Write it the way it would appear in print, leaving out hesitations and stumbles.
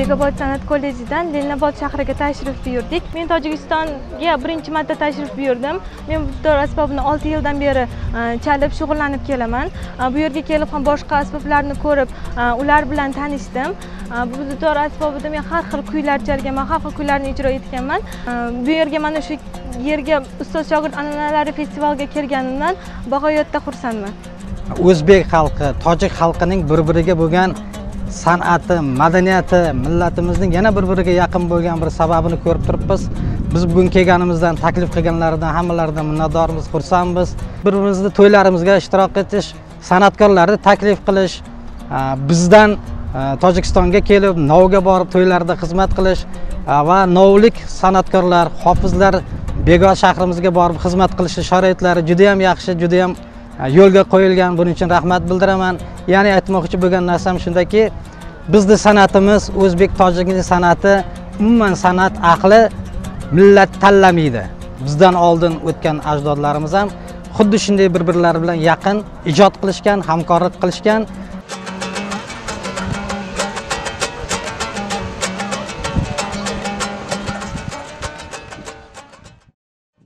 Bekobod san'at kollejidan Leninobod shahriga tashrif buyurdik. Men Tojikistonga birinchi marta tashrif buyurdim. Men bu dutor asbobini 6 yildan beri chalib shug'ullanib kelaman. Bu yerga kelib ham boshqa asboblarni ko'rib, ular bilan tanishdim. Bu dutor asbobida men har xil kuylar chalganman, har xil kuylarni ijro etganman. Bu yerga, mana shu yerga ustoz shogird an'analari festivaliga kelganimdan bag'oyatda xursandman. O'zbek xalqi, tojik xalqining bir-biriga bo'lgan san'ati, madaniyati, millatimizning yana bir-biriga yaqin bo'lgan bir sababini ko'rib turibmiz. Biz bugun kelganimizdan, taklif qilganlaridan hammalaridan minnatdormiz, xursandmiz. Bir-birimizni to'ylarimizga ishtirok etish, san'atkorlarni taklif qilish, bizdan Tojikistonga kelib, Novga borib to'ylarda xizmat qilish va novlik san'atkorlar, hofizlar Begobod shahrimizga borib xizmat qilishi sharoitlari juda ham yaxshi, juda ham yo'lga qo'yilgan. Buning uchun rahmat bildiraman. Ya'ni aytmoqchi bo'lgan narsam shundaki, bizni san'atimiz, o'zbek tojikning san'ati, umuman san'at ahli millat tanlamaydi. Bizdan oldin o'tgan ajdodlarimiz ham xuddi shunday bir-birlari bilan yaqin ijod qilishgan, hamkorlik qilishgan.